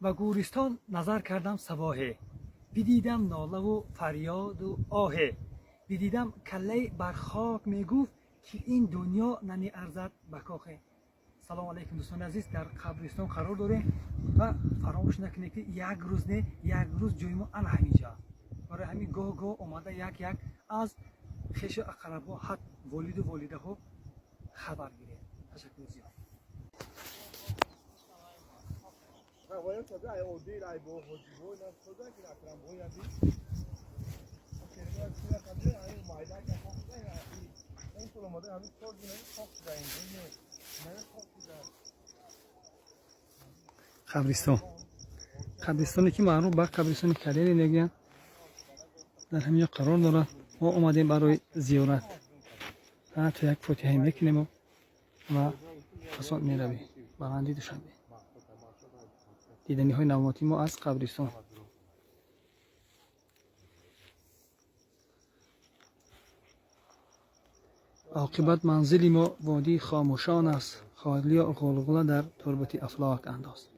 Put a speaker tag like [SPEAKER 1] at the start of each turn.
[SPEAKER 1] Ба гӯристон назар кардам сабоҳе, бидидам нолаву фарёду оҳе, бидидам каллаи бар хок мегуфт, ки ин дунё намеарзад ба кохе. Салому алайкум, дӯстони азиз, дар қабристон қарор дорем ва фаромӯш накунед, ки як рӯз не, як рӯз ҷои мо ана ҳаминҷо аст. Барои ҳамин гоҳ гоҳ омада як як аз хешу ақрабо, ҳат волиду волидаҳо хабар гиред. Ташаккури зиёд. Қабристон, қабристоне ки маъруф ба қабристони Калели мегӯянд, дар ҳамин ҷо қарор дорад. Мо омадем барои зиёрат, то як фотиҳае мекунему ва пасон меравем баланди Душанбе. Диданиҳои навбатии мо аз қабристон. Оқибат манзили мо водии хомӯшон аст, холиё ғулғула дар турбати афлок андоз.